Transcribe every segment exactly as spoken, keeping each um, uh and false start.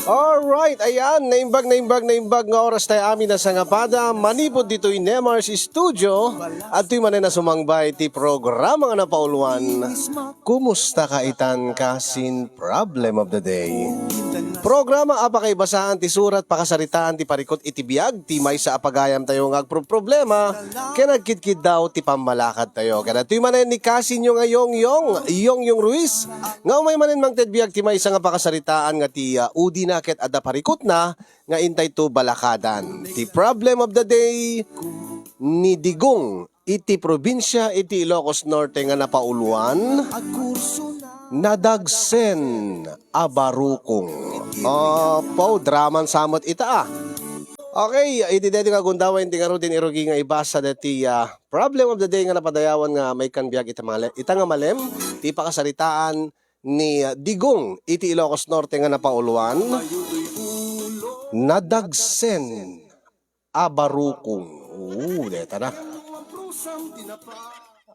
Alright, ayan, naimbag, naimbag, naimbag nga oras tayo amin a sangapada. Manipud ditoy Nemar's Studio, adtoy manen a sumangbay ti programa nga napauluan, Kumusta Ka Itan Kasin Problem of the Day. Programa a pakaibasaan ti surat, pakasaritaan ti parikut iti biag ti maysa a pagayamtayo nga agproproblema ken agkidkiddaw ti pammalakadtayo. Ken adtoy manen ni kasinyo nga Yongyong, Yongyong Ruiz, nga umay manen mangted biag ti maysa nga pakasaritaan nga ti, ah, udina ket adda parikutna nga intayto balakadan. Ti problem of the day ni Digong iti probinsia iti Ilocos Norte nga napauluan, nadagsen a barukong. Apo, draman sa met ita, ah. Okay, iti daytoy nga gundaway, ti ngarud ti irugi nga ibasa daytoy, ah, problem of the day nga napadayawan nga maikkan biag ita male-, ita nga malem, ti pakasaritaan ni, ah, Digong iti Ilocos Norte nga napauluan, nadagsen a barukong. Oo, deta na.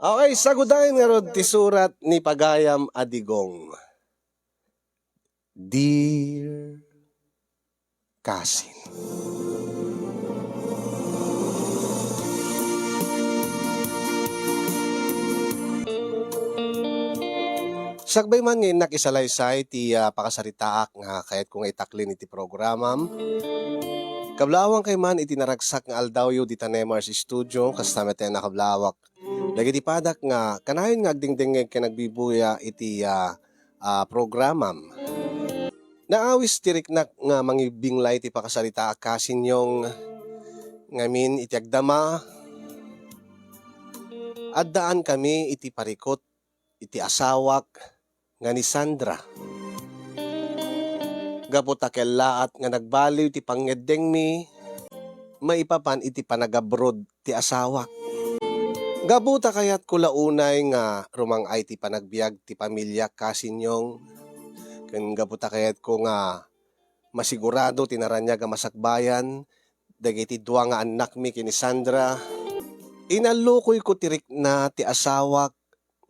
Okay, sagudayen ngarud ti surat ni pagayam a Digong. Dear Kasin. Sakbay man nga innak isalaysay ti, ah, pakasaritaak nga kayatko nga itaklin iti programam, kablaawangkayo man iti naragsak nga aldawyo dita Nemar's Studio, kasta met ti nakablawak dagiti padak nga kanayon nga agdengdengngeg ken agbibuya iti, ah, ah, programam. Naawis ti riknak nga mangibbinglay ti pakasaritaak kasin Yong, ngamin iti agdama, addaan kami iti parikut iti asawak nga ni Sandra. Gapu ta kellaat nga nagbaliw ti pangngeddengmi maipapan iti panagabroad ti asawak. Gapu ta kayatko la unay nga rumang-ay ti panagbiag ti pamiliak kasin Yong, ken gapu ta kayatko nga masigurado ti naraniag a masakbayan dagiti dua nga annakmi ken ni Sandra, inallukuyko ti rikna ti asawak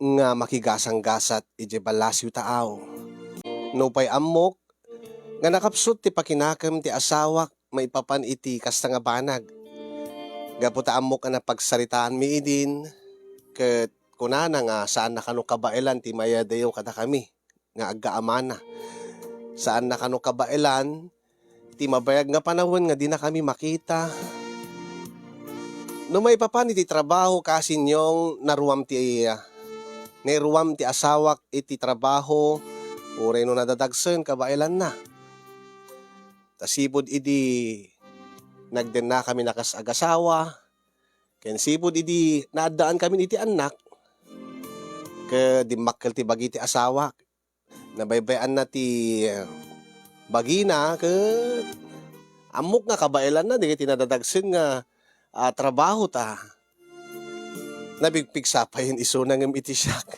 nga makigasanggasat idiay ballasiw taaw. Nupay ammok nga nakapsut ti pakinakem ti asawak maipapan iti kasta nga banag. Gapu ta ammok a napagsaritaanmi idin, ket kunana nga saanna kano kabaelan ti mayadayo kadakami nga aggaamana. Saanna kano kabaelan ti mabayag nga panawen nga dinakami makita. No maipapan iti trabaho, kasin Yong, naruam ti, ah, nairuam ti asawak iti trabaho, uray no nadadagsen kabaelanna. Ta sipud idi nagdennakami a kas agasawa, ken sipud idi naaddaankamin iti annak, ket dimmakkel ti bagi ti asawak. Nabaybay-anna ti bagina, ket ammok nga kabaelanna dagiti nadadagsen nga, ah, trabaho ta. Napigpigsa payen isuna ngem iti siak.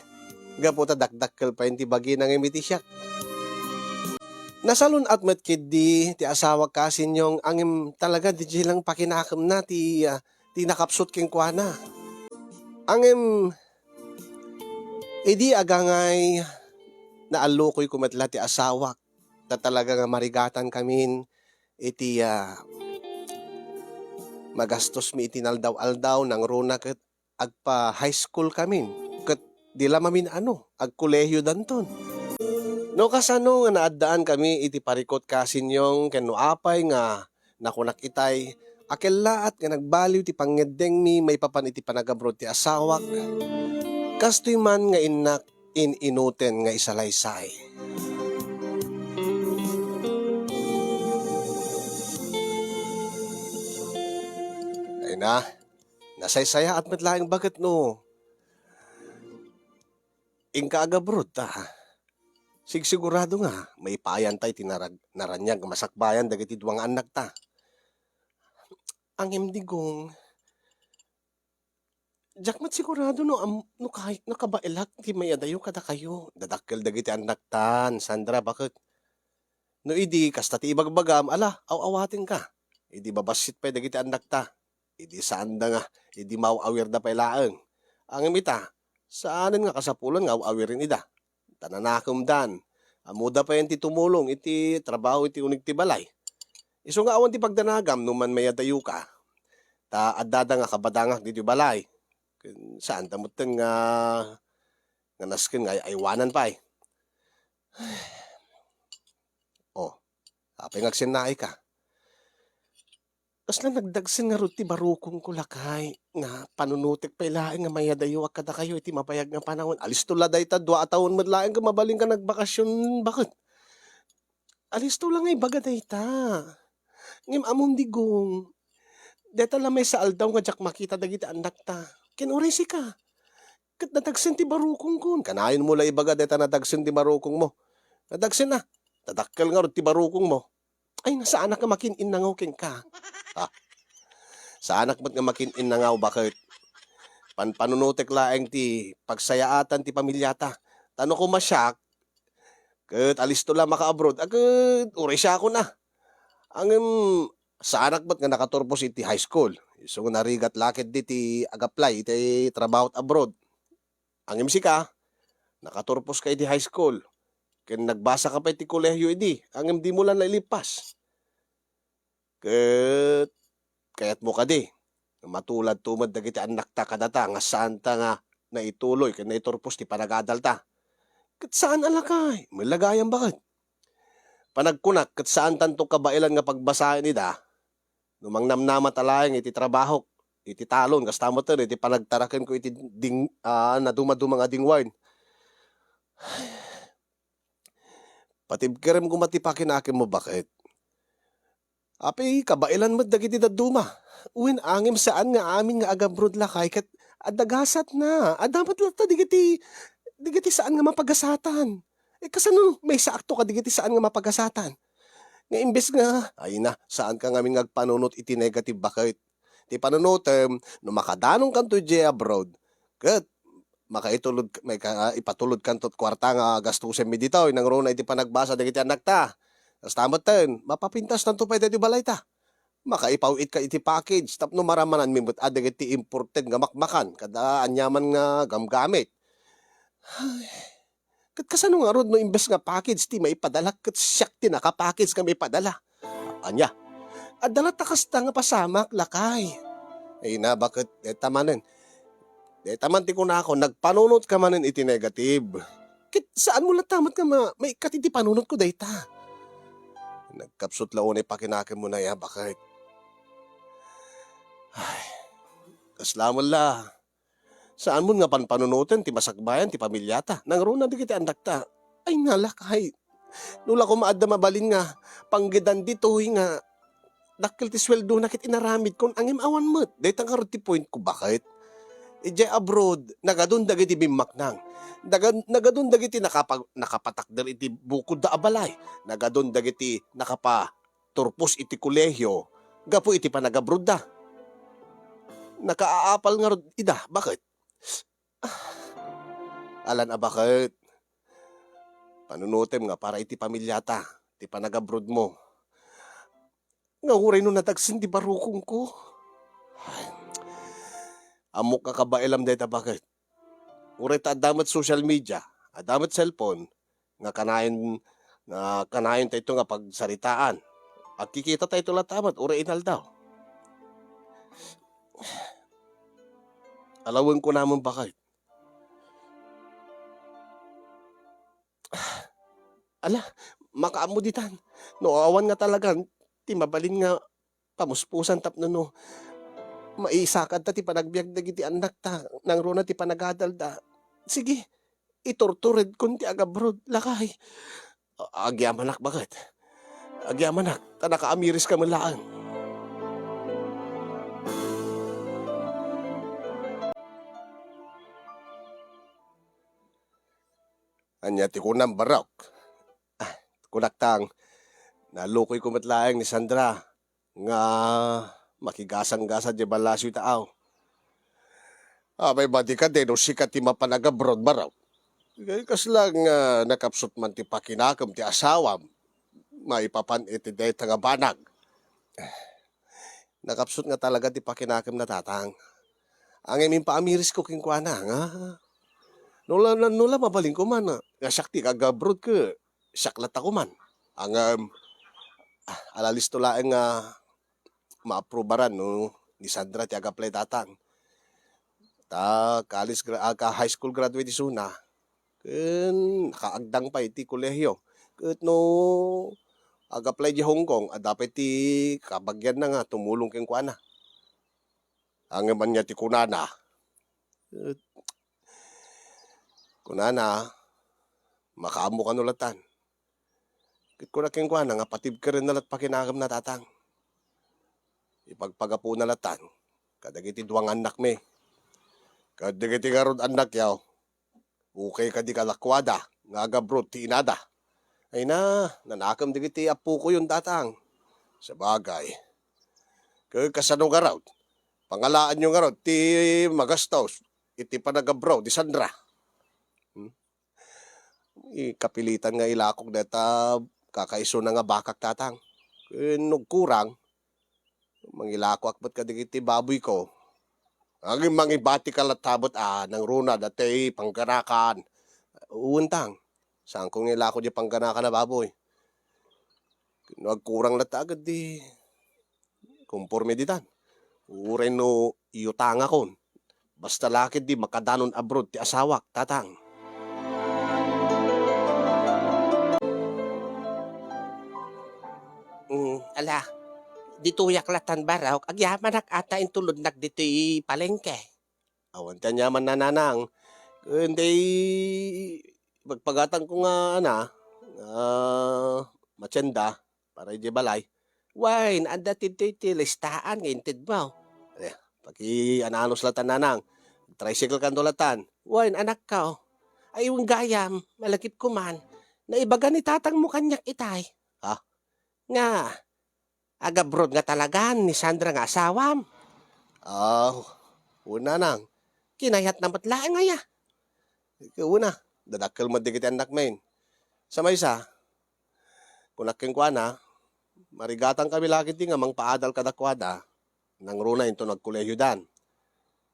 Gapu ta dakdakkel payen ti bagina ngem iti siak. Nasalun-at met ketdi ti asawak kasin Yong, ngem talaga diay lang pakinakemna ti, ah, ti nakapsut kenkuana. Ngem idi agangay, naallukuyko met la ti asawak, ta talaga nga marigatankamin iti, ah, magastosmi iti inaldaw-aldaw, nangruna ket agpa-high schoolkamin, ket di la mamin-ano, agkolehiyodanton. No kasano nga naaddaankamin iti parikut kasin Yong, ken no apay nga nakunak itay, a kellaat nga nagbaliw ti pangngeddengmi maipapan iti panagabroad ti asawak, kastoy man nga innak in-inuten nga isalaysay. Ay na, nasaysayaat met laeng baket no inka agabroad ta sigsigurado nga maipayantay ti narag-, naraniag nga masakbayan dagiti dua nga annakta. Ngem Digong, diak met sigurado no am-, no kay-, no kabaelak ti mayadayo kadakayo. Dadakkel dagiti annaktan, Sandra, baket. No idi kasta ti ibagbagam, ala, aw-awatenka. Idi babassit pay dagiti annakta. Idi saanda nga, idi maaw-awirda pay laeng. Ngem ita, saanen nga kasapulan nga aw-awiren ida. Ta nanakemdan. Ammoda pay ti tumulong iti trabaho iti uneg ti balay. Isu nga awan ti pagdanagam no man mayadayoka. Ta addada nga kabadangak ditoy balay. Ken saanta metten nga, nga nasken nga ay-aywanan pay. Oh, apay nga agsennaayka? Kasla nagdagsen ngarud ti barukongko, lakay, nga panunotek pay laeng nga mayadayoak kadakayo iti mabayag nga panawen. Alisto la dayta, dua a tawen met laeng ket mabalinka nagbakasyon, baket. Alisto la nga ibaga dayta. Ngem ammom, Digong, dayta la maysa aldaw nga diak makita dagiti annakta. Ken uray sika, ket nadagsen ti barukongkon. Kanayon mo la ibaga dayta nadagsen ti barukongmo. Nadagsen a. Tadakkel ngarud ti barukongmo. Ay, saanak nga makin-innangaw kenka. Ah, saanak met nga makin-innangaw, baket? Panpanunotek laeng ti pagsayaatan ti pamiliata. Ta no koma siak, ket alisto la maka-abroad, a, ket uray siakon a. Ngem saanak met nga nakaturpos iti high school. Isu nga narigat la ketdi ti ag-apply iti trabaho abroad. Ngem sika, nakaturposka iti high school, ken nagbasaka pay iti kolehio idi, ngem dimo la nailippas. Ket kayatmo kadi nga matuladto met dagiti annakta kadata nga saanta nga naituloy ken naiturpos ti panagadalta? Ket saan a lakay, met la gayam, baket. Panagkunak ket saantanto kabaelan nga pagbasaen ida, no mangnamnamata laeng iti trabahok, iti talon, kasta metten iti panagtarakenko iti ding-, a, nadumaduma nga dingwaen. Patibkerem koma ti pakinakemmo, baket. Apay, kabaelan met dagiti dadduma. Wen, ngem saan nga amin nga ag-abroad, lakay, ket adda gasatna. Adda met latta dagiti, dagiti saan nga mapagasatan. E, kasano maysaakto kadagiti saan nga mapagasatan? Nga imbes nga, ay na, saanka ngamin nga agpanunot iti negative, baket. Ti panunotem, no makadanonkanto idiay abroad, ket makaitulod, maika-, ipatulodkanto ti kuarta nga gastusenmi ditoy, nangruna iti panagbasa dagiti annakta. Kasta metten, mapapintastanto pay daytoy balayta. Makaipaw-itka iti package tapno maramananmi met a dagiti imported nga makmakan kada aniaman nga gamgamit. Ay, ket kasano ngarud no imbes nga package ti maipadalak ket siak ti naka-package nga maipadala? Ania? Adda latta kasta nga pasamak, lakay. Ay na, baket, dayta manen. Dayta man ti kunako, nagpanunotka manen iti negative. Ket saanmo latta met nga ma-, maikkat iti panunotko dayta? Nagkapsut la unay pakinakemmo, nay a, baket. Ay, kasla met la. Saanmon nga panpanunoten ti masakbayan ti pamiliata, nangruna dagiti annakta. Ay, nalakay. No la koma adda mabalin nga panggedan ditoy nga dakkel ti sueldona ket inaramidkon, ngem awan met. Dayta ngarud ti pointko, baket. Idiay abroad, nagadun dagiti bimmaknang. Naga-, nagadun dagiti nakapa-, nakapatakder iti bukodda a balay. Nagadun dagiti nakapa-, turpos iti kolehio gapu iti panagabrodda. Nakaapal ngarud ida, baket? Ah, alan a baket. Panunotem nga para iti pamiliata, ti panagabrodmo. Nga uray no nadagsen ti barukongko. Ay, ammok nga kabaelam dayta, baket. Uray ta adda met social media, adda met cellphone, nga kanayon, nga kanayon tayo nga pagsaritaan. Agkikita tayo latta met, uray inaldaw. Alawen ko naman, baket. Ala, makaammo ditan. No awan nga talagan, ti mabalin nga pamuspusan tapno no maisakadta ti panagbiag dagiti annakta, nangruna ti panagadalda. Sige, iturturedkon ti agabroad, lakay. A-, agyamanak, baket. Agyamanak, ta nakaamiriska met laeng. Ania ti kunam, barok? Ah, kunak tang, nalukoyko met laeng ni Sandra nga makigasanggasat diay ballasiw ita, aw. Apay, madi kadi no sika ti mapan agabroad, barok? Kasla nga nakapsut man ti pakinakem ti asawam maipapan iti dayta nga banag. Nakapsut nga talaga ti pakinakemna, tatang. Ngem impaamirisko kenkuana nga, no la, no la mabalinko man nga siak ti ag-abroad ket siak latta koman. Ngem, ah, alalisto laeng nga maaprubaran no ni Sandra ti ag-apply, tatang. Ta college gra-, ah, ka high school graduate isuna, ken nakaagdang pay ti kolehiyo. Ket no ag-apply di Hong Kong, adda pay ti kabagianna nga tumulong kenkuana. Ngem ania ti kunana? Ket kunana, makaammo kano latan. Ket kuna kenkuana nga patibkerenna lat pakinakemna, tatang. Ipagpagapona latan kadagiti dua nga annakmi. Ket dagiti ngarud annakyo, ukay kadi kadakuada nga agabroad ti inada. Ay na, nanakem dagiti appokoyon, tatang. Sabagay, ket kasano ngarud? Pangalaanyo ngarud ti magastos iti panagabroad ni Sandra. Hmm? Ikapilitan nga ilakok dayta kakaisuna nga bakak, tatang. Ken nagkurang, mangilakoak met kadagiti baboyko. Agin mangibatika latta met a nangruna daytoy pangganakan. Uwentang, saanko nga ilako diay pangganakan a baboy. No agkurang latta agdi, komporme ditan. Uray no iyutangakon. Basta la ketdi makadanon abroad ti asawak, tatang. Mm, ala, ditoyak latan barok, agyamanak ata intulodnak ditoy palengke. Awan ti aniamanna, nanang. Ken ti pagpagatangko nga, ana, nga matienda, para idiay balay. Wen, adda ti, ti, ti listaan nga intedmo. Eh, pakiananos latan, nanang. Tricycle kanto latan. Wen, anakko. Ay, wen gayam, malagipko man. Naibaga ni tatangmo kaniak itay. Ha? Nga, agabroad nga talagan ni Sandra nga asawam. Ah, wen, nanang. Kinayatna met laeng aya. Wen a, dadakkel met dagiti annakmin. Sa maysa, kunak kenkuana, marigatankami la ketdi nga mangpaadal kadakuada, nangruna inton agkolehiodan.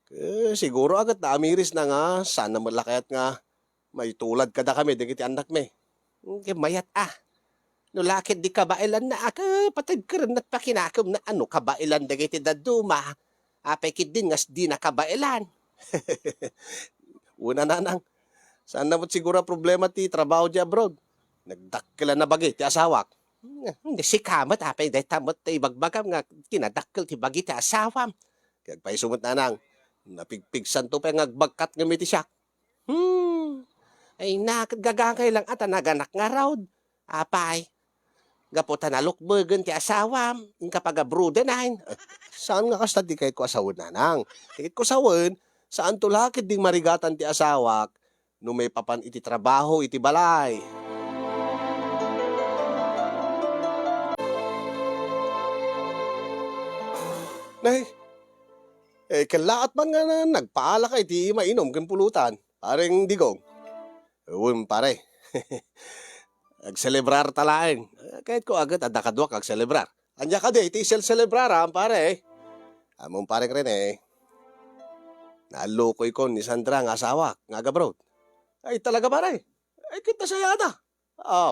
Ket siguro a ket naamirisna nga saanna met la kayat nga maitulad kadakami dagiti annakmi. Ket mayat a. No la ketdi kabaelanna a, ket patibkerenna ti pakinakemna a no kabaelan dagiti dadduma, apay ketdin nga dina kabaelan? Wen a, nanang, saanna met siguro a problema ti trabaho diay abroad. Nagdakkel a nabagi ti asawak. Hmm, sika met, apay dayta met ti ibagbagam nga kinadakkel ti bagi ti asawam? Ket agpayso met, nanang, napigpigsanto pay nga agbagkat ngem iti siak. Hmm. Ay, na, ket gagangay lang a ta naganak ngarud. Apay, gapu ta nalukbegen ti asawam, inka pagabroaden. Eh, saan nga kasta ti kayatko a sawen, nanang? Ti kayatko sawen, saanto la ketdi marigatan ti asawak no maipapan iti trabaho iti balay. Nay, eh, kellaat man nga na-, nagpaalaka iti mainum ken pulutan, Pareng Digong. Wen, pare. Agselebrarta laeng. Eh, kayatko a ket adda kaduak nga agselebrar. Ania kadi ti selselebraram, pare? Ammom, Pareng Rene, naallokoykon ni Sandra nga asawak nga agabroad. Ay, talaga, pare? Ay, ket nasayaat a.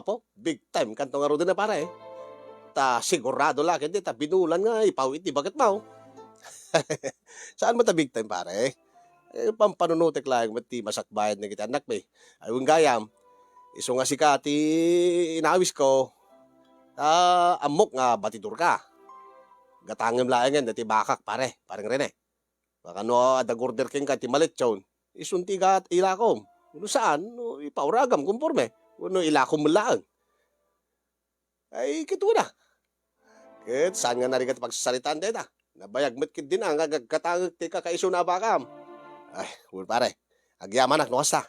Apo, big time kanto ngaruden a, pare. Ta sigurado la ketdi ta binulan nga ipaw-it ti baketmo. Saan met a big time, pare? Eh, pampanunotek laeng met ti masakbayan dagiti annakmi. Ay, wen gayam, isu nga sika ti inawisko, ta ammok nga batidorka. Gatangem laengen daytoy bakak, pare, Pareng Rene. Baka no adda order kenka ti malechon, isun ti igat-, ilakom. No saan, no ipauragam, konporme. Wenno ilakom met laeng. Ay, ket wen a. Ket saan nga narigat ti pagsasaritaan dayta? Nabayag met ketdin a nga aggatangek ti kakaisuna a bakam. Ay, wen, pare. Agyamanak no kasta.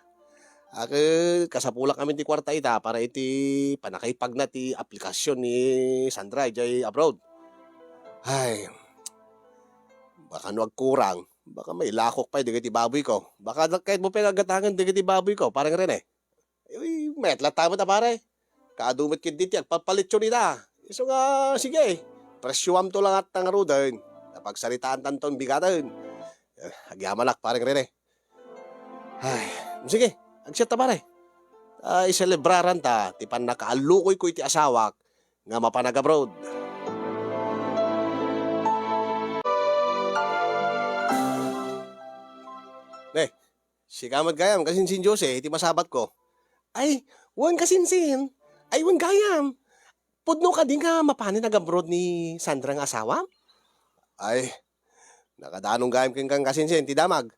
A, ket kasapulak amin ti kuarta ita para iti pannakaipagna ti aplikasyon ni Sandra idiay abroad. Ay, baka no agkurang, baka mailakok pay dagiti baboyko. Baka kayatmo pay nga aggatangen dagiti baboyko, Pareng Rene. Uy, mayat latta met a, pare. Kaadu met ketdi ti agpalpalitson ita. Isu nga, sige, presioamto la ngaruden. Napagsaritaantanton bigaten. Eh, agyamanak, Pareng Rene. Ay, sige, agsiatta, pare. ta iselebraranta ti pannakaallukoyko iti asawak nga mapan ag-abroad. Ne, sika met gayam, kasinsin Jose, iti masabatko. Ay, wen kasinsin. Ay, wen gayam. Pudno kadi nga mapanen ag-abroad ni Sandra nga asawam? Ay, nakadanong gayam kenka, kasinsin, ti damag.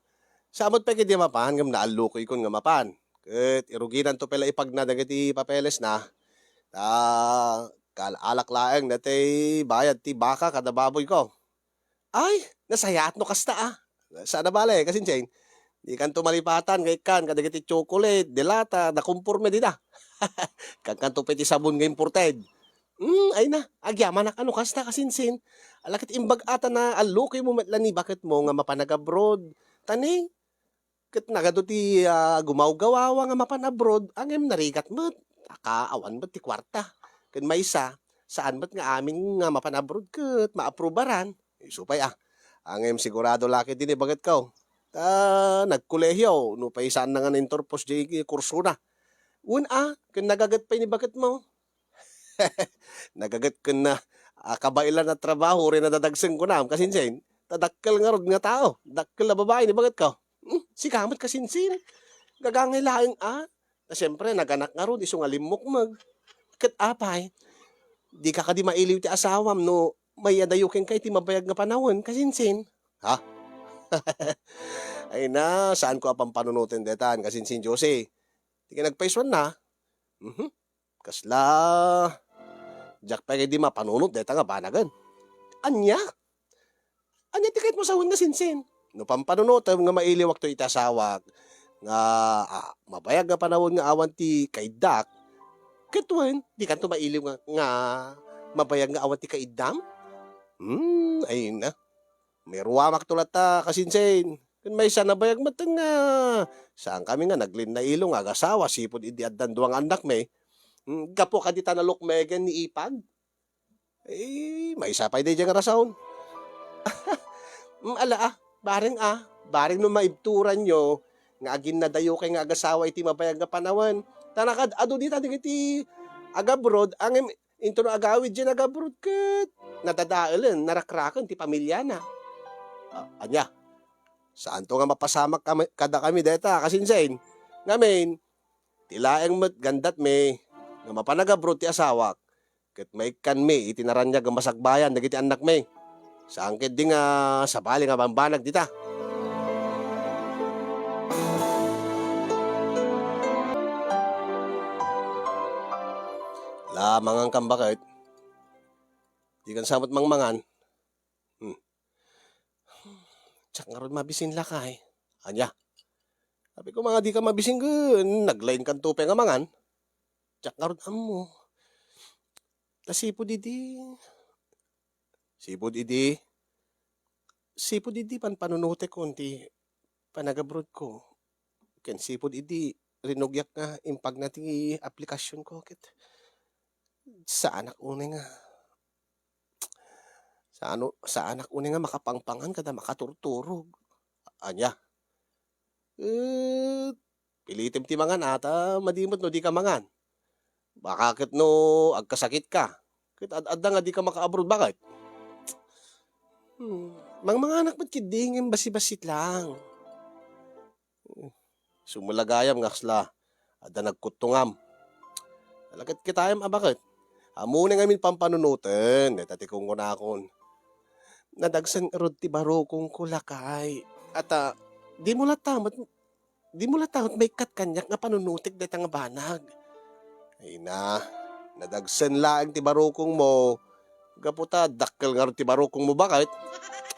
Sa met pay kadi mapan ngem naallukoykon nga mapan. Ket iruginanto pay la ipagna dagiti papelesna. Ta kaal-alak laeng daytoy bayad ti baka kada baboyko. Ay, nasayaat no kasta, a. Saan a bale, kasinsin. Dikanto malipatan nga ikkan kadagiti chocolate, delata, da konporme dida. Ikkankanto pay ti sabon nga imported. Hmm, ay na, agyamanak a no kasta, kasinsin. Ala ket imbag a ta naallukoymo met la ni baketmo nga mapan ag-abroad. Ta ni, ket nagadu ti, ah, gumawgawawa nga mapan abroad, ngem narigat met. Aka, awan met ti kuarta. Ken maysa, saan met nga amin nga mapan abroad ket maaprubaran. Isu pay, a. Ngem sigurado la ket dini baketko. Ta nagkolehio, nupay saanna nga nainturpos diay kursona. Wen, a, ken nagaget pay ni baketmo. Nagaget ken na, ah, kabaelan a trabaho, uray nadadagsen kunam, kasinsin. Ta dakkel ngarud nga tao, dakkel a babai ni baketko. Hmm, sika met, kasinsin. Gagangay laeng, a. Ta siempre, naganak ngarud, isu nga limmukmeg. Ket apay, dika kadi mailiw ti asawam no mayadayo kenka iti mabayag nga panawen, kasinsin. Ha? Ay na, saanko a pampanunoten detan, kasinsin Jose. Ti kinagpaisuanna, mhm. Kasla, diak pay kadi mapanunot dayta nga banagen. Ania? Ania ti kayatmo sawen, kasinsin? No pampanunotem nga mailiwakto iti asawak nga, ah, mabayag nga panawen nga awan ti kaiddak, ket wen, dikanto mailiw nga, nga mabayag nga awan ti kaiddam? Hmm, ay na. Mairuamakto latta, kasinsin. Ken maysa, nabayag met nga saankami nga naglinnailong nga agasawa sipud idi addan dua nga annakmi. Mm, gapu kadi ta nalukmegen ni ipag. Eh, maysa pay daydiay nga rason. Mm, ala, a, bareng, a, bareng no maibturanyo nga aginnadayokay nga agasawa iti mabayag nga panawen. Ta nakaad-adu dita dagiti agabroad, ngem intono agawid diay nagabrod ket nadadaelen, narakraken ti pamiliana. A-, ania? Saanto nga mapasamak kami, kadakami dayta, kasinsin. Ngamin, ti laeng met gandatmi nga mapan agabrod ti asawak, ket maikkanmi iti naraniag nga masakbayan dagiti annakmi. Saan ketdi nga sabali nga bambanag dita. La, mangankan baket. Dikan sa met mangmangan. Hmm. Diak ngarud mabisin, lakay. Ania? Sabi ko, manga dika mabisin ket naglainkanto pay nga mangan. Diak ngarud ammo. Ta sipud idi, sipud idi, sipud idi panpanunotekon ti panagabrodko. Ken sipud idi rinugiak nga impagna ti aplikasionko ket saanak unay nga, saano, saanak unay nga makapangpangan kada makaturturog. Ania? Ket pilitem ti mangan a, ta madi met no dika mangan. Baka ket no agkasakitka, ket ad-adda nga dika makaabroad, baket? Hmm, mangmanganak met ketdi ngem bassit-bassit lang. Sumulagayam nga kasla adda nagkuttongam. Ala ket kitaem a baket. Ammona ngamin pampanunoten, dayta ti kunkunakon. Nadagsen ngarud ti barukongko, lakay. At, ah, dimo latta met, dimo latta met maikkat kaniak nga panunotek dayta nga banag. Ay na, nadagsen laeng ti barukongmo. Gapu ta dakkel ngarud ti barukongmo, baket?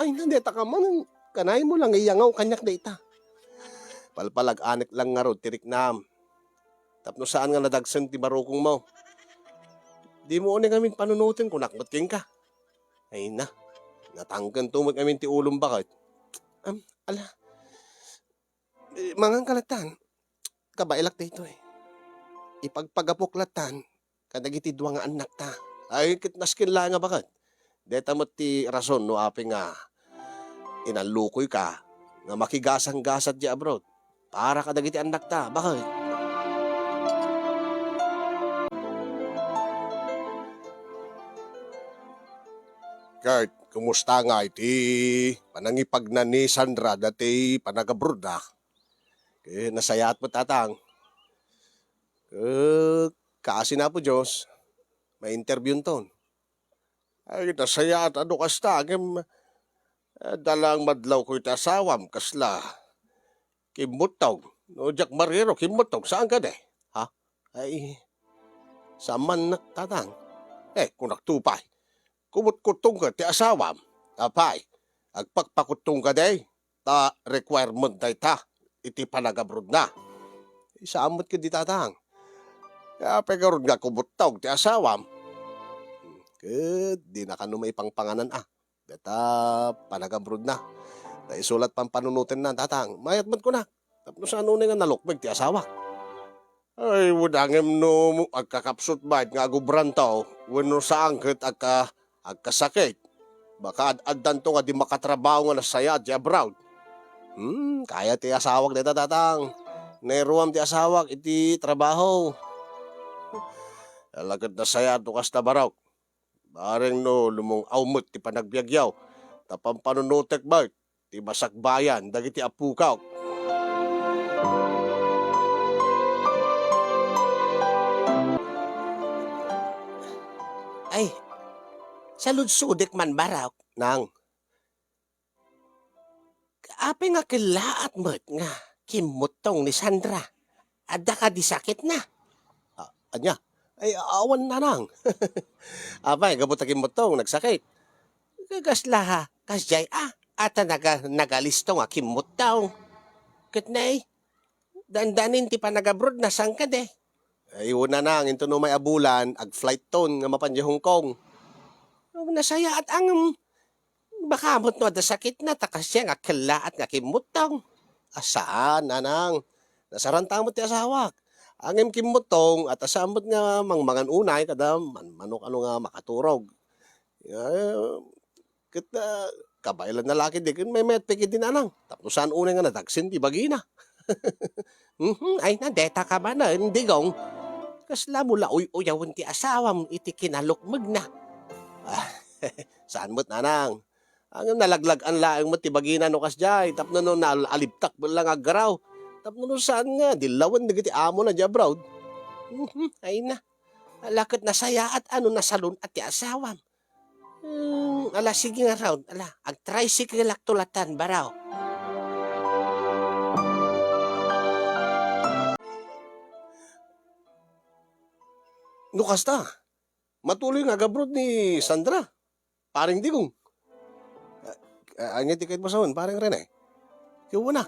Ay na, dayta ka man, kanaymo lang iyangaw kaniak dayta. Palpalag-anek lang ngarud ti riknam. Tapno saan nga nadagsen ti barukongmo. Dimo unay ngamin panunoten, kunak met kenka. Ay na, natangkento met ngamin ti ulom, baket? Am, ala. Eh, manganka lattan. Kabaelak daytoy. Ipagpagapok lattan kadagiti dua nga annakta. Ay, ket nasken laeng a baket. Dayta met ti rason no apay nga inallukoyka nga makigasanggasat diay abroad para kadagiti annakta. Baket? Kurt, kumusta nga iti panangipagna ni Sandra dati panagabrodna? Ket nasayaat met, Tatang. Ket kaasi ni Apo Dios, ma-interviewton. Ay, nasayaat a no kasta, ngem, eh, adda laeng madlawko iti asawam, kasla kimmuttong. No diak mariro, kimmuttong, saan kadi? Ha? Ay, saan man, Tatang. Eh, kunakto pay. Kumutkuttong ket ti asawam. Apay, agpakpakuttong kadi? Ta requirement dayta iti panagabrodna. Saan met ket di, Tatang. Apay ngarud nga kumuttong ti asawam? Ket dina kano maipangpanganan a. Dayta panagabrodna. Ta isu la ti pampanunotenna, Tatang. Mayat met kunak. Tapno saan unay nga nalukmeg ti asawak. Ay, wen, ngem no agkakapsut met nga agubranto, wenno saan ket agka-, agkasakit. Baka ad-addanto nga di makatrabaho nga nasayaat ti abroad. Hmm, kayat ti asawak dayta, Tatang. Nairuam ti asawak iti trabaho. Ala ket nasayaat no kasta, Barok. Bareng no lumung-aw met ti panagbiagyo, ta pampanunotek met ti masakbayan dagiti apukak. Ay, saludsodek man, Barok. Nang, apay nga kellaat met nga kimmuttong ni Sandra? Adda kadi sakitna? Ah, ania? Ay, awan, Nanang. Apay, gapu ta kimmuttong, nagsakit? Kasla, kasdiay a, ta naga-, nagalisto nga kimmuttong. Ket nay, dandanin ti panagabrodna, saan kadi? Ay, wen, Nanang, inton umay a bulan, ag-flightton nga mapan idiay Hong Kong. Nasayaat, ngem baka met no adda sakitna, ta kasdiay nga kellaat nga kimmuttong. A, saan, Nanang. Nasaranta met ti asawak. Ngem kimmuttong, a, ta saan met nga mangmangan unay, kada man-, manok ano nga makaturog. Eh, ket, ah, kabaelanna la ketdi ken maymayat pay ketdi, Nanang. Tapno saan unay nga nadagsen ti bagina. Mhm, ay na, deta ka manen, Digong. Kasla mo la uy-uyawen ti asawam iti kinalukmegna? Ah, saan met, Nanang. Ngem nalaglag-an laeng met ti bagina no kasdiay, tapno no naalibtak met la nga aggaraw. Tapno no saan nga, dillawen dagiti amona idiay abroad. Mhm, ay na. Ala ket nasayaat a no nasalun-at ti asawam. Hmm, ala, sige ngarud, ala, ag-tricycle-akto latan, Barok. No kasta, matuloy nga agabroad ni Sandra, Pareng Digong. Ah, ah, ania ti kayatmo a sawen, Pareng Rene? Ket wen a,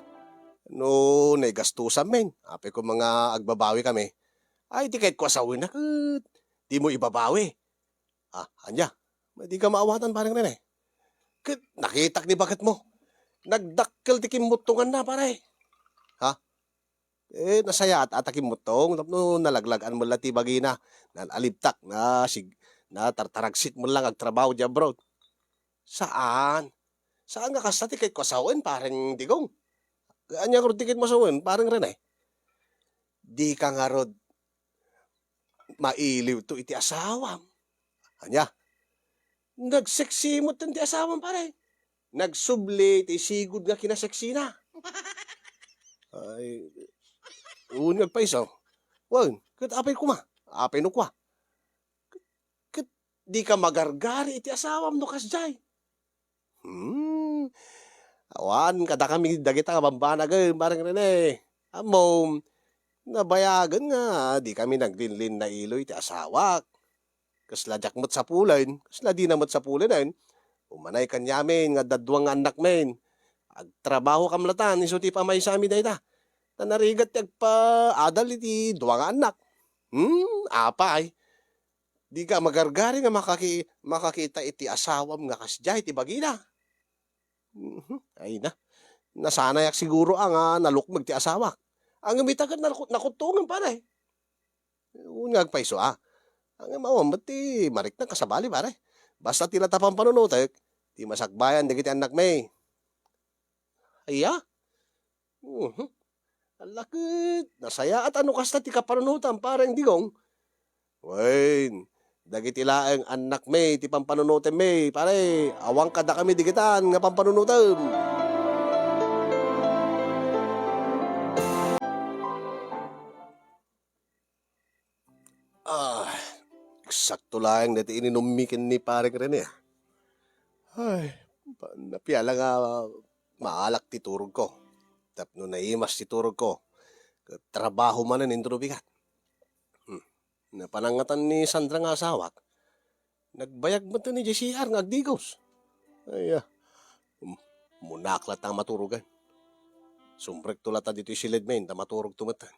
no naigastusan men, apay koma nga agbabawi kami. Ay, ti kayatko a sawen a ket dimo ibabawi. Ah, ania? Dika maawatan, Pareng Rene. Ket nakitak ni baketmo. Nagdakkel ti kimmuttonganna, pare. Ha? Eh, nasayaat a ta kimmuttong tapno nalaglag-an met la ti bagina. Naalibtak, nasig-, natartaragsit met la nga agtrabaho idiay abroad. Saan. Saan nga kasta ti kayatko a sawen, Pareng Digong. Ania ngarud ti kayatmo a sawen, Pareng Rene? Dika ngarud mailiwto iti asawam. Ania? Nagseksi met ti asawam, pare. Nagsubli ti sigud nga kinaseksina. Ay, wen nga agpayso. Wen, ket apay koma? Apay no kua? Ket dika magargari iti asawam no kasdiay. Hmm. Awan kadakami dagita nga bambanagen, Pareng Rene. Ammom, nabayagen nga dikami naglinlinna iloy ti asawak. Kasla diak met sapulen, kasla dina met sapulenen. Umanay kaniamin nga adda dua nga annakmin. Agtrabahokam latan isu ti pamaysami dayta. Ta narigat ti agpaadal iti dua nga annak. Hmm, apay. Dika magargari nga makaki-, makakita iti asawam nga kasdiay ti bagina. Mhm, ay na. Nasanayak siguro a nga nalukmeg ti asawak. Ngem ita ket naku-, nakuttongen, pare. Wen nga agpayso a. Ngem awan met ti mariknaka sabali, pare. Basta ti la ta pampanunotek, ti masakbayan dagiti annakmi. Aya? Mhm. Ala ket, nasayaat a no kasta ti kapanunotam, Pareng Digong. Wen, Dagiti laeng annakmi ti pampanunotemmi, pare, awan kadakami digitan nga pampanunotem. Ah, eksakto laeng daytoy ininummi ken ni Pareng Rene, ah. Ay, napiala nga maalak ti turogko. Tapno naimas ti turogko, ket trabaho manen inton bigat. Hmm. Napanangngatan ni Sandra nga asawak, nagbayag met ni J C R nga agdigos. Ay, ah, um, munak latta nga maturogan. Sumrekto latta ditoy siledmi ta maturogto metten.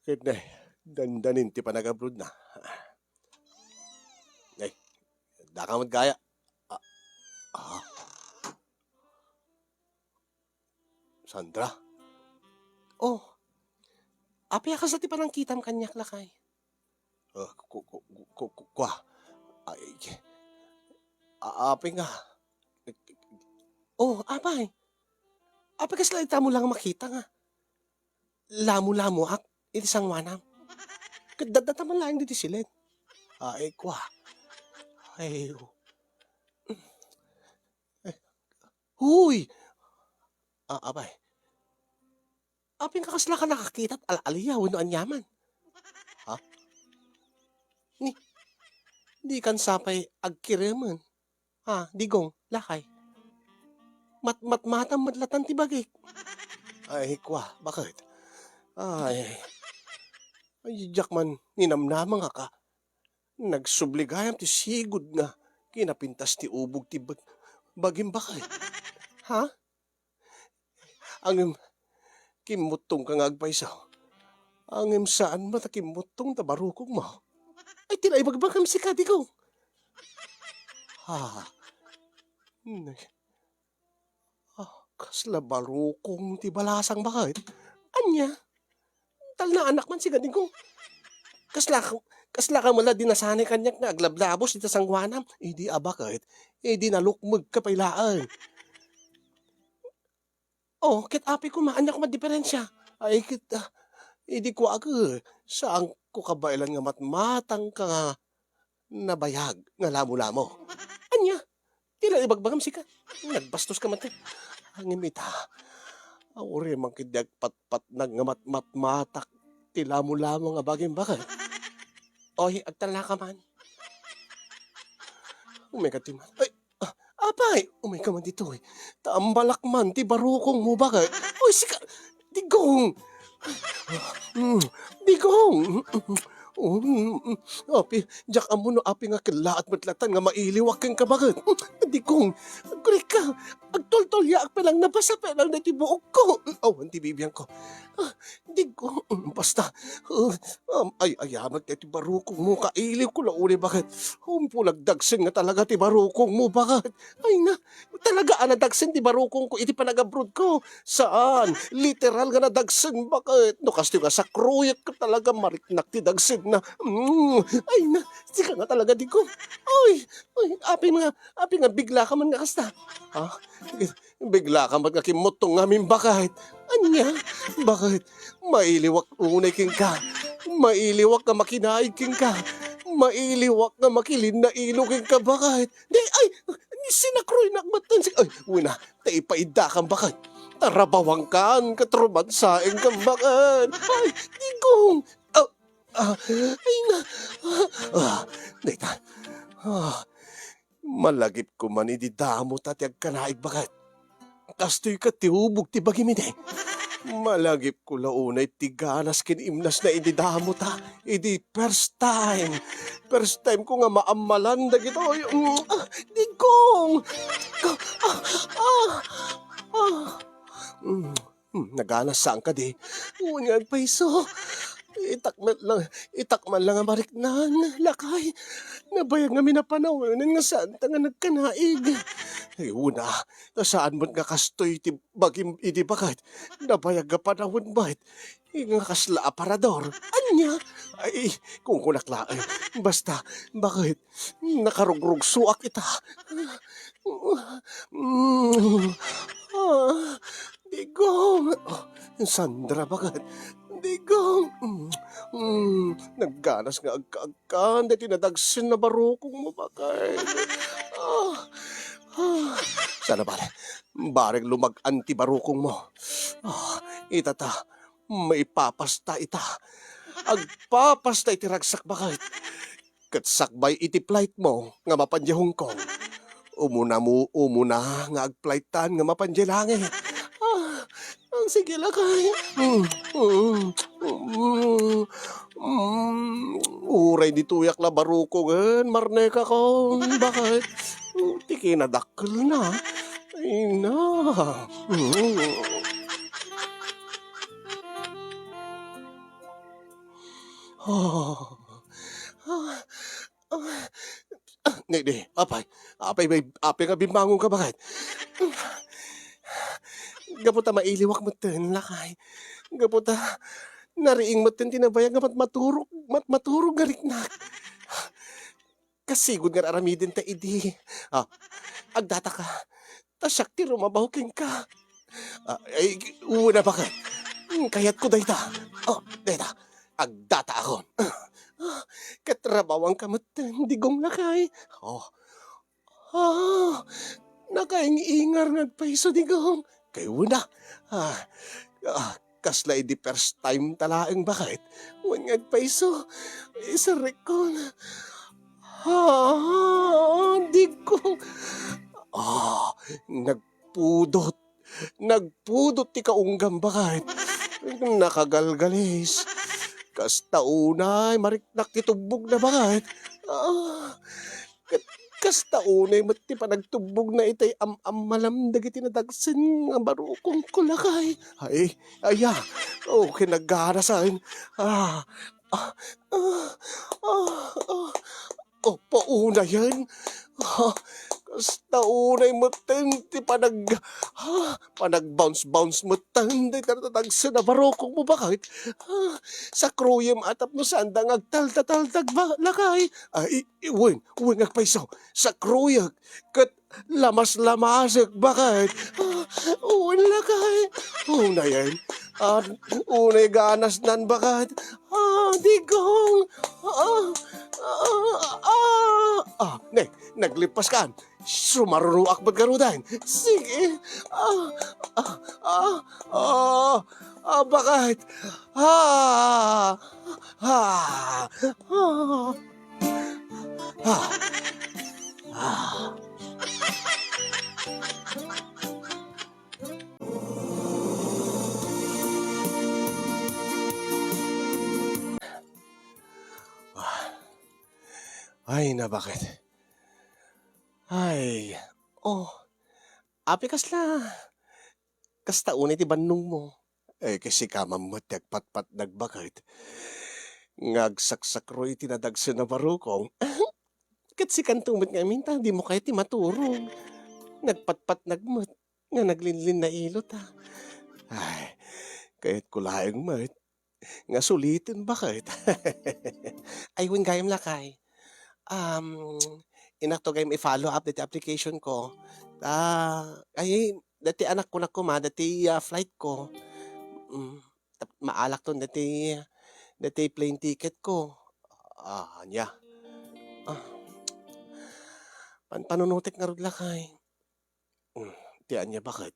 Ket ne, dandanin ti panagabrodna. Ay, daka met gaya. Ah, ah. Sandra? Oh, apay a kasta ti panangkitam kaniak, lakay? Ah, ku-, ku-, ku-, ku-, ku-, kua. Ay, a-, apay nga. Oh, apay? Apay kasla ita mo lang makita nga lamo-lamoak iti sangoanam? Ket daddata man laeng ditoy siled. Ay, kua. Ay, oh. Huy! Ah, apay. Apay nga kasla ka nakakita, al-aliyaw wenno aniaman? Ha? Ni, di kan sapay agkiremen. Ha, Digong, lakay. Mat-, matmatam met latan ti bagik. Ay, kua, baket? Ay, ay, diak man ninamnama nga ka. Nagsubli gayam ti sigud nga kinapintas ti ubog ti bag-, bagim baket. Ha? Ngem, kimmuttongka nga agpayso. Ngem saan met a kimmuttong ta barukongmo. Ay, ti naibagbagam sika, Digong. Ha? Nay. Ah, kasla barukong ti balasang baket. Ania? Talnaanak man sika, Digong. Kasla ka, kasla ka met la dinasanay kaniak nga aglablabos iti sangoanam. Idi a baket, idi nalukmegka pay laeng. Oh, ket apay koma, ania koma a diferensia? Ay, ket, ah, idi kuak, saanko kabaelan nga matmatangka nga nabayag nga lamo-lamo. Ania? Ti la ibagbagam sika. Nagbastoska man ka. Ngem ita, uray man ketdi agpatpatnag nga matmatmatak ti lamo-lamo nga bagim baket. Oy, agtalnaka man. Umayka ti man. Ay, ah, apay, umayka man ditoy. Ta ambalak man ti barukongmo baket. Oy, sika, Digong! Mm, Digong! Mm, mm, apay, diak ammo no apay nga kellaat met latan nga mailiwak kenka baket. Mm, Digong! Agkurikka! Agtultuliaak pay lang, nabasa pay lang daytoy buokko. Awan ti bibiangko. Ah, Digong, mm, basta. Ah, um, ay, ayamek daytoy barukongmo, kailiwko la unay baket. Umpo nagdagsen nga talaga ti barukongmo baket. Ay na, talaga a nadagsen ti barukongko iti panagabrodko. Saan, literal nga nadagsen baket. No kastoy nga sakroyek talaga mariknak ti dagsenna. Mm, ay na, sika nga talaga, Digong. Oy, oy, apay nga, apay nga biglaka man nga kasta. Ha? Biglaka man nga kimmuttong ngamin baket. Ania? Baket? Mailiwak unay kenka. Mailiwak nga makinaig kenka. Mailiwak nga makilinnailo kenka baket. Di, ay, sinakroynak met si, ay, wina, ta ipaiddakam baket. Tarabawangkan, ket rumansaengkam baket. Ay, Digong. Ah, ah, ay na. Ah, ah, dayta. Ah, malagipko man idi damo ta ti agkanaig baket. Kastoy ket ti ubog ti bagim idi. Malagipko la unay ti ganas ken imnasna idi damo ta. Idi first time. First time ko nga maammalan dagitoy. Mm, ah, Digong! Ah, ah, ah. Mm, mm, naganas saan kadi? Wen nga agpayso. Itak man lang, itak man lang a mariknan, lakay. Nabayag ngamin a panawenen nga saan ta nga nagkanaig. Ay, una, ta saan met nga kastoy ti bagim idi baket. Nabayag nga panawen met. Nga kasla aparador. Ania? Ay, kunkunak laeng. Basta, baket, nakarugrugsoak ita. Mm. Ah, Digong. Oh, Sandra, baket. Digong. Mm, mm, nagganas nga agka-agkan daytoy nadagsen a barukongmo, baket. Ah, ah. Saan a bale, bareng lumag-an ti barukongmo. Ah, ita ta, maipapasta ita. Agpapasta iti ragsak, baket. Ket sakbay iti flightmo nga mapan diay Hong Kong, umuna mo, umuna nga ag-flightan nga mapan diay langit. Ah, ah, sige, lakay. Mm, mm, mm, mm. Uray ditoyak la barukongen, marnekakon. Baket? Mm, ti kinadakkelna. Ay na. Mm. Ah. Ah. Ah, ah, ne, ne, apay, apay, may, apay nga bimmangonka, baket? Gapu ta mailiwak metten, lakay. Gapu ta nariing metten ti nabayag nga mat-, maturog, mat-, maturog nga riknak. Kasigud nga aramiden ta idi. Ah, agdataka. Ta siak ti rumabaw kenka. Ah, ay, una, baket? Hmm, kayatko dayta. Oh, dayta. Agdataakon. Ah, ket rabawanka metten, Digong, lakay. Oh. Ah, nakaing-ingar nga agpayso, Digong. Kay una. Ah, ah, kasla idi first time ta laeng, baket? Wen nga agpayso. Isarikon. Ah, Digong. Ah, nag- pudot. Nagpudot ti kaunggam, baket. Nakagalgalis. Kasta unay mariknak ti tubbogna, baket. Ah, ket kasta unay met ti panagtubbogna itay am-ammalam dagiti nadagsen nga barukongko, lakay. Ay, aya. Oh, kinaganasan. Ah, ah, ah, ah, ah. Apo, unayen. Ah, kasta unay metten ti panag-, ah, panag-bounce-bounce metten dayta nadagsen a barukongmo, baket. Ah, sakruyem a tapno saanda nga agtaltataltag ba-, lakay. Ah, i-, i-, wen, wen nga agpayso. Sakruyek ket lamaslamasek, baket. Ah, wen, lakay. Unayen. Ah, unay ganasnan, baket. Ah, Digong! Ah, ah, ah, ah. Ah, ne, naglipaskan. Sumarunoak met garuden. Sige. Ah, ah, ah, ah, ah, baket. Ah, ah, ah, ah, ah. Ah. Ay, na, baket? Ay, oh, apay kasla, kasta unay ti bannongmo. Eh, ket sika man met ti agpatpatnag, baket. Nga agsaksakroy ti nadagsen a barukong. Ket sikanto met ngamin ta, dimo kayat ti maturog. Nagpatpatnag met. Nga naglinlinna ilota. Ay, kayatko laeng met nga suliten, baket. Ay, wen gayam, lakay. Um, inakto gayam i-follow up dayta application ko. Ah, ay, dayta anak ko na koma, dayta, ah, flight ko. Mm, tap-, maalakton dayta, dayta plane ticket ko. Ah, ania. Ah, pan-, panunutek ngarud, lakay. Hmm, ti ania, baket?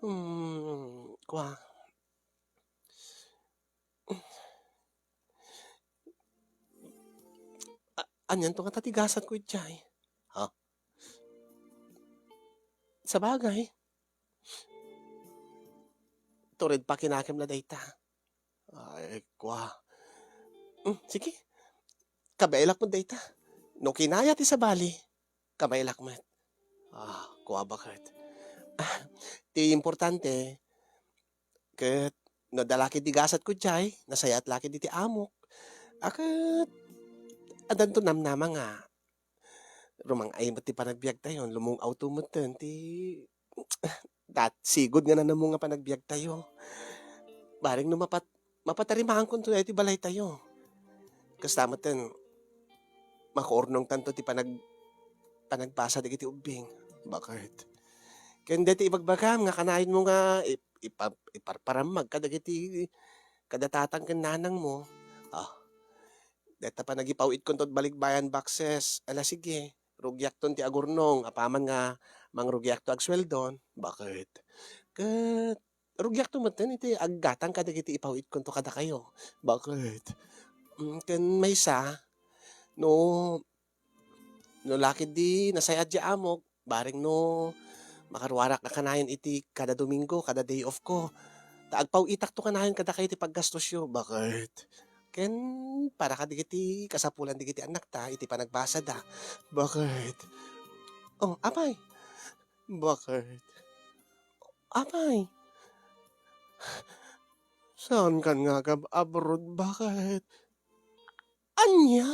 Hmm, kua. A-, anianto ngata ti gasatko idiay? Ha? Sabagay. Tured pa kinakem la dayta. Ay, kua. Hmm, sige. Kabaelak met dayta. No kinaya ti sabali, kabaelak met. Ah, kua, baket. Ah, ti importante, ket no adda la ketdi gasatko idiay, nasayaat la ketdi ti amok. A, ket addanto namnama nga rumang-ay met ti panagbiagtayo, lumung-awto metten ti dat-, sigud nga nanamong a panagbiagtayo. Bareng no mapat-, mapatarimaankonto daytoy balaytayo. Kasta metten, makaurnongtanto ti panag-, panagbasa dagiti ubbing. Baket? Ken daytoy ibagbagam nga kanayonmo nga ip-, ipa-, iparparamag kadagiti kada tatang ken nanangmo. Ah, deta panagipaw-itkonto balikbayan boxes. Ala, sige, rugiakton ti agurnong apaman nga mangrugiakto agsueldon. Baket? Ket rugiakto metten iti aggatang kadagiti ipaw-itkonto kadakayo. Baket? Mm, ken maysa, no, no lakid di nasayaat ti amok, bareng no makaruarak a kanayon iti kada Domingo, kada day off ko, ta agpaw-itakto kanayon kadakayo ti paggastosyo. Baket? Ken para kadagiti kasapulan dagiti annakta iti panagbasada. Baket? Oh, apay? Baket? Apay? Saankan nga agab-abroad? Baket? Ania?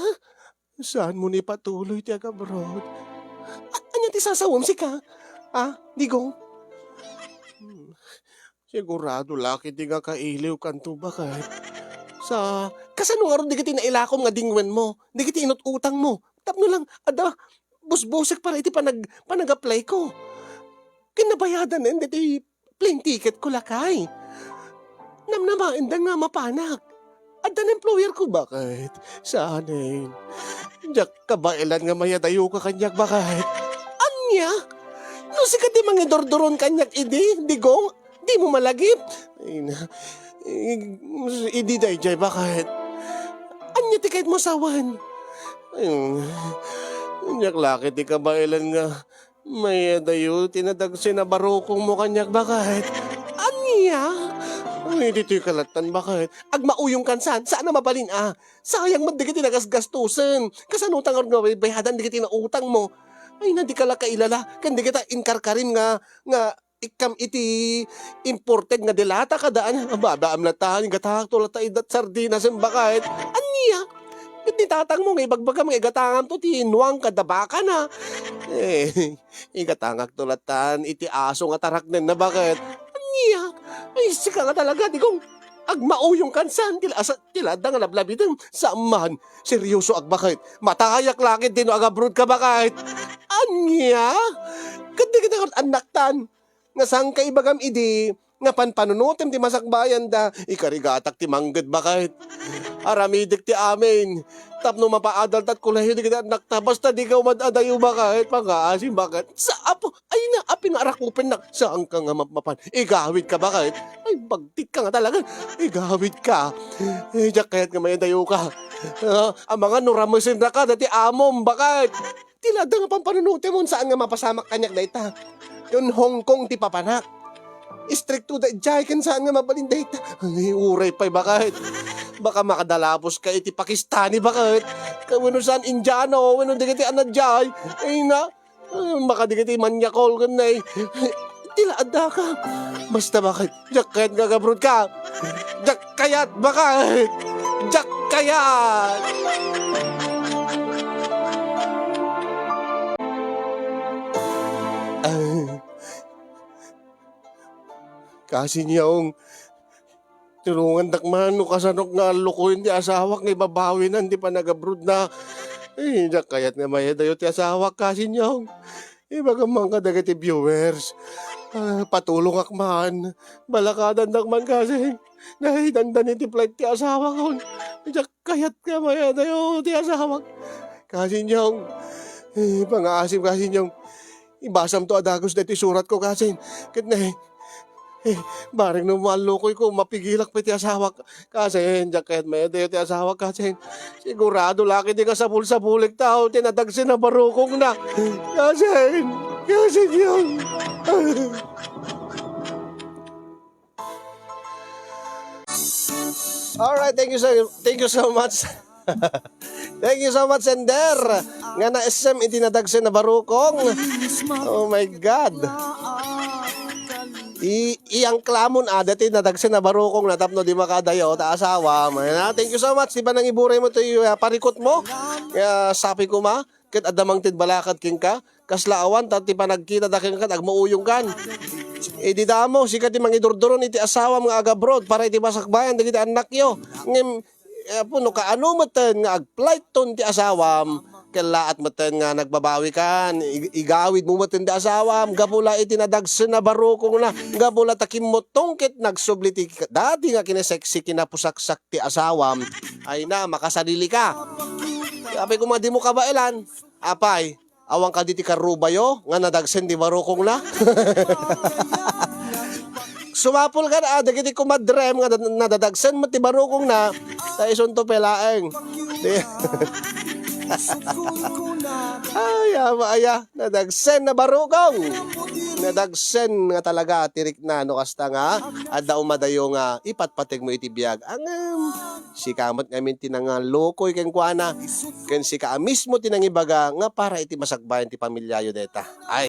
Saanmo ni patuloy ti agabroad? A-, ania ti sasawem, sika? Ah, Digong? Hmm. Sigurado la ketdi nga kailiwkanto, baket? Sa, kasano ngarud dagiti nailakom nga dingwenmo? Dagiti inut-utangmo? Tapno lang, adda, busbusek para iti panag-, panag-apply ko. Ken nabayadanen dagiti plane ticket ko, lakay. Namnamaenda nga mapanak. Adda na employer ko, baket? Saanen. Diak kabaelan nga mayadayoka kaniak, baket? Ania? No sika ti mangidurduron kaniak idi, Digong, dimo malagip. Ay na, i-, idi daydiay, baket? Ania ti kayatmo a sawen? Ay, diak la ketdi kabaelan nga mayadayo ti nadagsen a barukongmo kaniak, baket? Ania? Ay, ditoy ka lattan, baket? Agmauyongkan saan, saan a mabalin a. Sayang met dagiti nagasgastosen. Kasano ta ngarud nga baybayadan dagiti nautangmo? Ay na, dika la kailala ken dagita inkarkarim nga, nga ikkam iti imported nga de lata kada ania. Babaam latta, igatangakto latta ida sardinas, baket? Ania? Ket ni tatangmo nga ibagbagam nga igatangamto ti nuang kada bakana. Eh, igatangakto lattan iti aso nga taraknenna, baket? Ania? Ay, sika nga talaga, Digong. Agmauyongkan saan ti la-, sa-, ti la adda nga lablabitem. Saan man, seryosoak, baket? Matayak la ketdi no agabroad ka, baket? Ania? Ket dagita annaktan nga saanka ibagam idi nga panpanunotem ti masakbayanda, ikarigatak ti mangged, baket? Aramidek ti amin tapno mapaadalta ket kulehiyo dagiti annakta, basta dika umad-adayo, baket? Pangngaasim, baket? Sa apo, ay na, apin nga arakupennak? Saanka nga mapmapan? Igawidka, baket? Ay, bagtitka nga talaga. Igawidka. Eh, diak kayat nga mayadayoka. Ah, amangan no ramesenraka dagiti amom, baket? Ti la adda nga pampanunotemon, saan nga mapasamak kaniak dayta. Ken Hong Kong ti papanak. Istrikto daydiay ken saan nga mabalin dayta. Ay, uray pay, baket. Baka makadalapuska iti Pakistani, baket. Ka wenno saan, Indiano, wenno dagiti anadiay. Ay na, ah, baka dagiti Manyakol ken nay. Ti la addaka. Basta, baket? Diak kayat nga agabroad ka. Diak kayat, baket? Diak kayat. Ay. Kasinyaong, tulongandak man no kasanok nga allukoyen ti asawak nga ibabawinan ti panagabrodna. Ay, diak kayat nga mayadayo ti asawak, Kasinyaong. Ibagam man kadagiti viewers, ah, patulongak man. Balakadandak man kasi. Nahidandan iti flight ti asawakon. Diak kayat nga mayadayo ti asawak. Kasinyaong, eh, pangngaasim, Kasinyaong. Ibasamto a dagus daytoy suratko, Kasin. Ket ne, eh, bareng no maallukoyko, mapigilak pay ti asawak. Kasin, diak kayat mayadayo ti asawak, Kasin. Sigurado la ketdi nga sabol-sabolek tao ti nadagsen a barukongna. Kasin, Kasinyaong. Alright, thank you so, thank you so much. Thank you so much, sender. Nga na-S M iti nadagsen a barukong. Oh my God. I, iyangklamon, ah, dati nadagsen a barukong na tapno di makadayo ta asawa. May na, thank you so much. Di ba nang iburay mo to yung, ah, parikot mo? Kaya sabi ko, ma, ket adda mangted balakad kenka. Kasla awan, ta ti panagkita da kenka, agmauyongkan. Idi damo, sika ti mangidurduron iti asawam nga agabroad para iti masakbayan dagiti annakyo. Ngem, eh, apo, no kaano metten nga agflightton ti asawam, Kellaat metten nga nagbabawikan, ig-, igawidmo metten ti asawam, gapu la iti nadagsen a barukongna, gapu la ta kimmutong ket nagsubli ti dati nga kinesexy kinapusaksak ti asawam. Ay na, makasadili ka. Apay koma dimo kabaelan, apay, awan kadi ti karrubayo nga nadagsen ti barukongna? Sumapul ka na, ah, dagiti kumadrem nga dad-, nadadagsen met ti barukongna, ta isunto pay laeng. Di-, ay, ama aya, nadagsen a barukong. Nadagsen nga talaga ti rikna no kasta nga adda umadayo nga ipatpategmo iti biag. Ngem, sika met ngamin ti nangalukoy kenkuana, ken sika a mismo ti nangibaga nga para iti masakbayan ti pamiliayo dayta. Ay,